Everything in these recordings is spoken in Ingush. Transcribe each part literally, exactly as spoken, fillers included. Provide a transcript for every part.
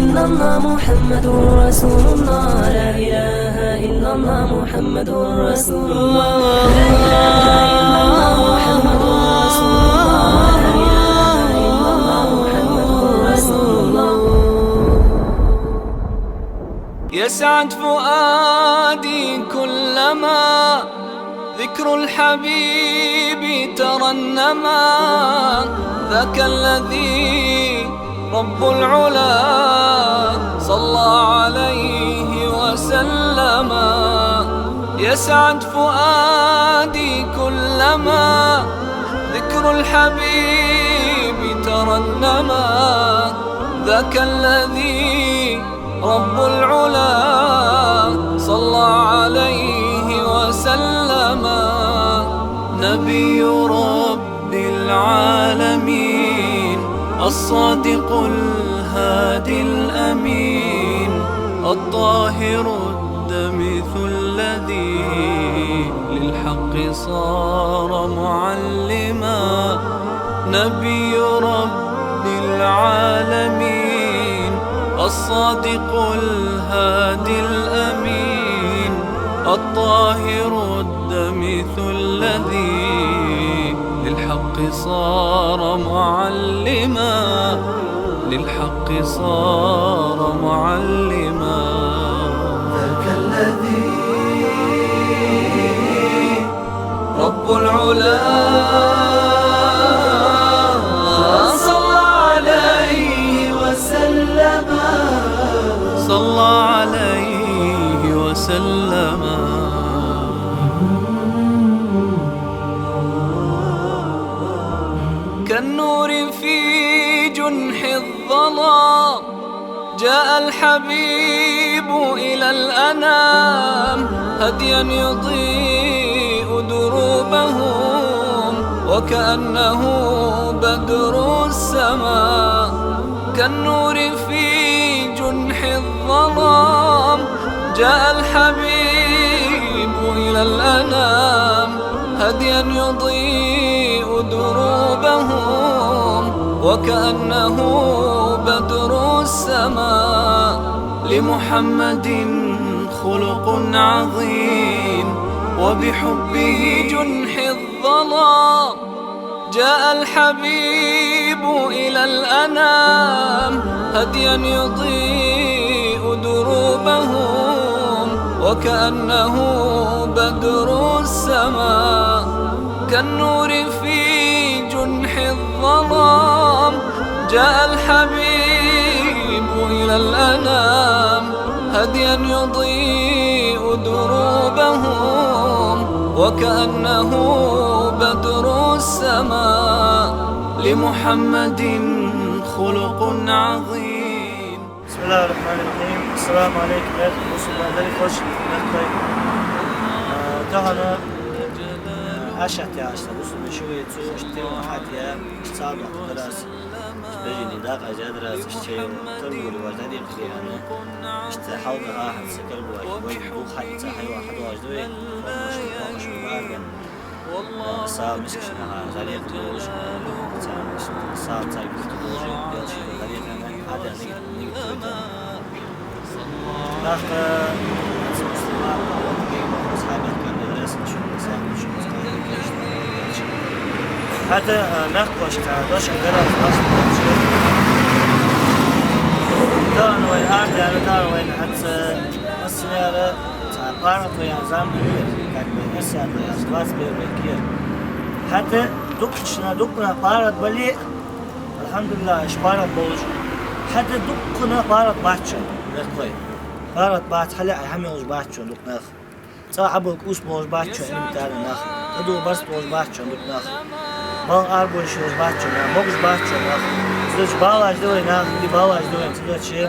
إلا الله محمد رسول الله، لا إله إلا الله محمد رسول الله، لا إله إلا الله محمد رسول الله، لا إله إلا الله محمد رسول الله. يسعد فؤادي كلما ذكر الحبيب ترنما، ذاك الذي رب العلا صلى عليه وسلم. يسعد فؤادي كلما ذكر الحبيب ترنما، ذاك الذي رب العلا صلى عليه وسلم. نبي رب العالمين، الصادق الهادي الأمين، الطاهر الدمث الذي للحق صار معلما. نبي رب العالمين، الصادق الهادي الأمين، الطاهر الدمث الذي للحق صار معلما، للحق صار معلما. ذاك الذي رب العلا صلى عليه وسلم. صلى عليه وسلم. كالنور في جنح الظلام جاء الحبيب إلى الأنام، هديا يضيء دروبهم وكأنه بدر السماء. كالنور في جنح الظلام جاء الحبيب إلى الأنام، هديا يضيء دروبهم وكأنه بدر السماء. لمحمد خلق عظيم، وبحبه جنح الظلام جاء الحبيب إلى الأنام، هديا يضيء دروبهم وكأنه بدر السماء. كالنور في جنح الظلام جاء الحبيب إلى الأنام، هديا يضيء دروبهم وكأنه بدر السماء. لمحمد خلق عظيم. بسم الله الرحمن الرحيم. السلام عليكم. Бусалба даьла, хоза шу, мехкахой. А, тахан, а, Ӏашат яхаш, бусалба шу вай цу, иштта хьатӀа, цхьа доккха дарас. Бежани дакъа жадрас, шей таргули вар дадин хиана. Иштта хьалга ахьа ца каргулаш, вай духхьа ца хьайва хьадоагӀаш да вай. Хомаш, хомаш, барган. Са мискаш наха, залех долаш, ца, са ца гурт долаш, делши залех на, хьада ниг, ниг тойта. Нах, э, мусульман, асхьабаш кандагар ясачун, сахучун, сахучун. ХӀаьта, э, мехкахошка, дош гараз, дош гараз. Дан вай, арда, дан вай, хӀанз, э, массанера, цхьа паргӀато яха зама да ер, как бы, массанера, двадцать первый век ер. ХӀаьта дукхача, дукханах паргӀат бале, алхьамдулиллахӀ, уж паргӀат болаш. ХӀаьта дукханах паргӀат бац шоана, мехкахой. ПаргӀат бац, хьале а хӀама йолаш бац шоана дукха нах. ЦӀагӀа Ӏобилла кӀувс болаш бац шоана элементарно нах. ТӀадувла барзкъа болаш бац шоана дукха нах. Бала арабовлаш йолаш бац шоана нах. Могаш бац шоана нах. Цудухьа балаш да вай нах, и балаш да вай, цудухьа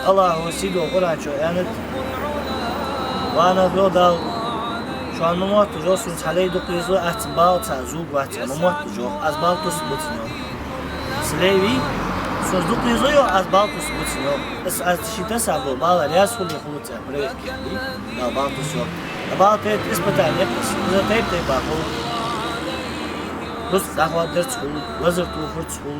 АллахӀа сийдолча Къуръан чу аьннад: «Ва нах, йоах Дала, шоана ма мотталаш, йоах, сона цхьа лай дукха веза, аз цун бала цхьа зувргвац, ма мотталаш, йоах, аз бала тусаргба цунна, йоах. Са лай вий, сона из дукха веза, йоах, аз бала тусаргба цунна, йоах. Аз, аз ший тесса бола бала раьза хуле, хулац, проверка ди, Дала бала тусс, йоах. А бала тайп-тайпара испытани я-кх из, из тайп-тайпара хул. Рузкъа дӀахоаддарца хул, лазар тохарца хул».